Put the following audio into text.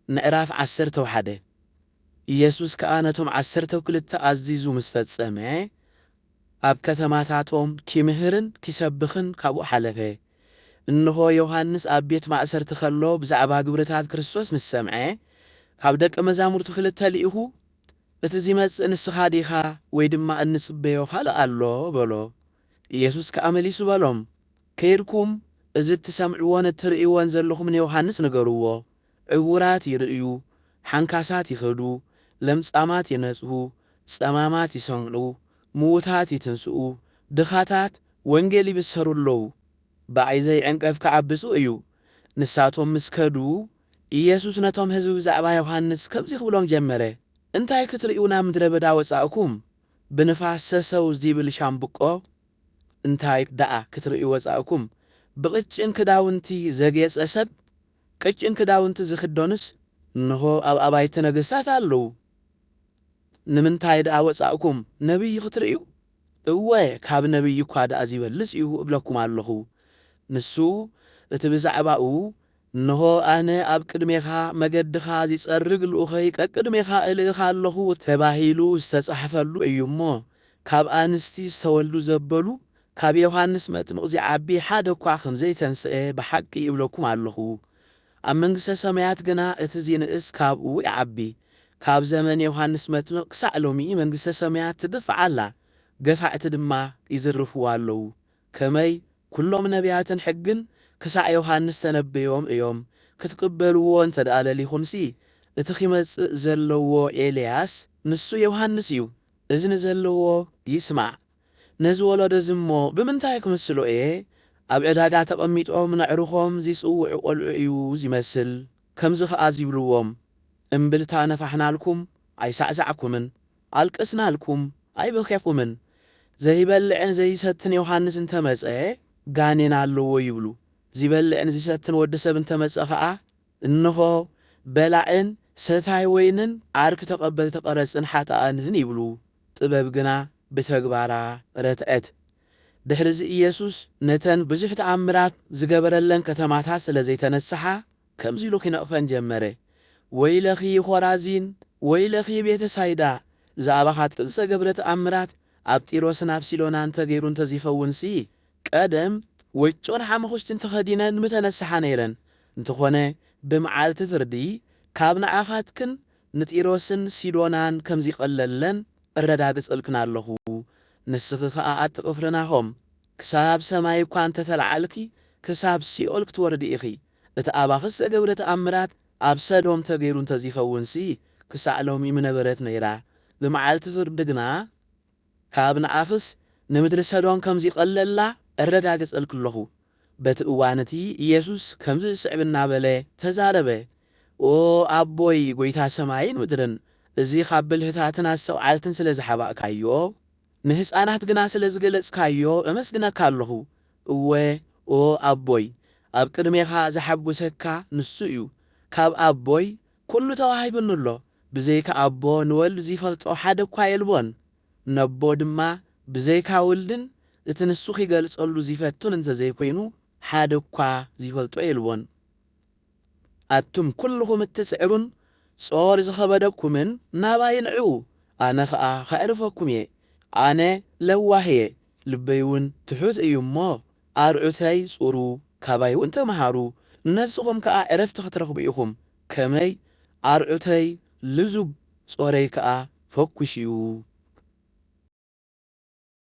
ምዕራፍ ዓሰርተ ሓደ። ኢየሱስ ከኣ ነቶም ዓሰርተው ክልተ ኣዚዙ ምስ ፈጸመ፣ ኣብ ከተማታቶም ኪምህርን ኪሰብኽን ካብኡ ሓለፈ። እንሆ፣ ዮሃንስ ኣብ ቤት ማእሰርቲ ኸሎ ብዛዕባ ግብርታት ክርስቶስ ምስ ሰምዐ፣ ካብ ደቀ መዛሙርቱ ክልተ ልኢኹ፣ "እቲ ዚመጽእ ንስኻ ዲኻ ወይ ድማ እንጽበዮ ካልእ ኣሎ?" በሎ። ኢየሱስ ከኣ መሊሱ በሎም፣ "ከይድኩም እዚ እትሰምዕዎን እትርእይዎን ዘለኹም ንዮሃንስ ንገርዎ። ዕዉራት ይርእዩ፣ ሓንካሳት ይኸዱ፣ ለምጻማት ይነጽሁ፣ ጸማማት ይሰምዑ፣ ምዉታት ይትንስኡ፣ ድኻታት ወንጌል ይብሰሩ ኣለዉ። ብኣይ ዘይዕንቀፍ ከኣ ብጹእ እዩ።" ንሳቶም ምስ ከዱ፣ ኢየሱስ ነቶም ህዝቢ ብዛዕባ ዮሃንስ ከምዚ ክብሎም ጀመረ፣ "እንታይ ክትርእዩ ናብ ምድረ በዳ ወጻእኩም? ብንፋስ ሰሰው ዚብል ሻምብቆ እንታይ ደኣ ክትርእዩ ወጻእኩም? ብቕጭን ክዳውንቲ ዘጌጸ ሰብ? ቅጭን ክዳውንቲ ዝኽደኑስ እንሆ ኣብ ኣባይቲ ነገስታት ኣለዉ። ንምንታይ ደኣ ወጻእኩም? ነቢይ ክትርእዩ? እወ፣ ካብ ነቢይ እኳ ደኣ ዚበልጽ እዩ እብለኩም ኣለኹ። ንሱ እቲ ብዛዕባኡ፣ 'እንሆ ኣነ ኣብ ቅድሜኻ መገድኻ ዚጸርግ ልኡኸይ ቀቅድሜኻ እልእኽ ኣለኹ' ተባሂሉ ዝተጻሕፈሉ እዩ እሞ፣ ካብ ኣንስቲ ዝተወልዱ ዘበሉ ካብ ዮሃንስ መጥምቕ ዚዓቢ ሓደ እኳ ኸም ዘይተንስአ ብሓቂ እብለኩም ኣለኹ። ኣብ መንግስተ ሰማያት ግና እቲ ዚንእስ ካብኡ ይዓቢ። ካብ ዘመን ዮሃንስ መጥምቕ ክሳዕ ሎሚ መንግስተ ሰማያት ትድፋዕ ኣላ፣ ገፋዕቲ ድማ ይዝርፍዋ ኣለዉ። ከመይ፧ ኵሎም ነቢያትን ሕግን ክሳዕ ዮሃንስ ተነበዮም እዮም። ክትቅበልዎ እንተ ደኣ ደሊኹምሲ፣ እቲ ኺመጽእ ዘለዎ ኤልያስ ንሱ ዮሃንስ እዩ። እዝኒ ዘለዎ ይስማዕ። ነዚ ወለዶ እዚ እሞ ብምንታይ ክምስሎ እየ? ኣብ ዕዳጋ ተቐሚጦም ነዕርኾም ዚጽውዑ ቈልዑ እዩ ዚመስል። ከምዚ ኸኣ ዚብልዎም፣ እምብልታ ነፋሕናልኩም፣ ኣይሳዕሳዕኩምን፣ ኣልቀስናልኩም፣ ኣይበኼኹምን። ዘይበልዕን ዘይሰትን ዮሃንስ እንተ መጸ፣ ጋኔን ኣለዎ ይብሉ። ዚበልዕን ዚሰትን ወዲ ሰብ እንተ መጸ ኸኣ፣ እንሆ፣ በላዕን ሰታይ ወይንን ዓርኪ ተቐበልቲ ቀረጽን ሓጥኣንን ይብሉ። ጥበብ ግና ብተግባራ ረትዐት። ድሕርዚ ኢየሱስ ነተን ብዙሕ ተኣምራት ዝገበረለን ከተማታት ስለ ዘይተነስሓ፣ ከምዚ ኢሉ ኺነቕፈን ጀመረ፣ "ወይለኺ ኾራዚን፣ ወይለኺ ቤተ ሳይዳ፣ ብዛዕባኻትኪ ዝተገብረ ተኣምራት ኣብ ጢሮስን ኣብ ሲዶናን ተገይሩ እንተ ዘይከውንሲ፣ ቀደም ወይጮን ሓመኹሽትን ተኸዲነን ምተነስሓ ነይረን። እንተኾነ፣ ብመዓልቲ ፍርዲ ካብ ንዓኻትክን ንጢሮስን ሲዶናን ከም ዚቐለለን እረዳግጸልክን ኣለኹ። ንስኺ ኸኣ ኣቲ ቅፍርናሆም፣ ክሳብ ሰማይ እኳ እንተ ተለዓልኪ፣ ክሳብ ሲኦል ክትወርዲ ኢኺ። እቲ ኣባኺ ዝተገብረ ተኣምራት ኣብ ሰዶም ተገይሩ እንተ ዚኸውንሲ፣ ክሳዕ ሎሚ ምነበረት ነይራ። ብመዓልቲ ፍርዲ ግና ካብ ንዓኽስ ንምድሪ ሰዶም ከም ዚቐለላ እረጋግጸልኪ ኣለኹ።" በቲ እዋን እቲ ኢየሱስ ከምዚ ዝስዕብ እናበለ ተዛረበ፣ "ኦ ኣቦይ፣ ጐይታ ሰማይን ምድርን፣ እዚ ኻብ ብልህታትን ኣስተውዓልትን ስለ ዝሓባእካዮ፣ ንህፃናት ግና ስለ ዝገለጽካዮ እመስግነካ ኣለኹ። እወ፣ ኦ ኣቦይ፣ ኣብ ቅድሜኻ ዝሓጉሰካ ንሱ እዩ። ካብ ኣቦይ ኩሉ ተዋሂቡኒ ኣሎ። ብዘይካ ኣቦ ንወልድ ዚፈልጦ ሓደ እኳ የልቦን። ነቦ ድማ ብዘይካ ወልድን እቲ ንሱ ኺገልጸሉ ዚፈቱን እንተ ዘይኮይኑ፣ ሓደ እኳ ዚፈልጦ የልቦን። ኣቱም ኩልኹም እትጽዕሩን ጾር ዝኸበደኩምን ናባይ ንዑ፣ ኣነ ኸኣ ኸዕርፈኩም እየ። ኣነ ለዋህ እየ፣ ልበይ እውን ትሑት እዩ እሞ፣ ኣርዑተይ ጹሩ፣ ካባይ እውን ተምሃሩ፣ ንነፍስኹም ከኣ ዕረፍቲ ኽትረኽቡ ኢኹም። ከመይ፧ ኣርዑተይ ልዙብ፣ ጾረይ ከኣ ፈኲስ እዩ።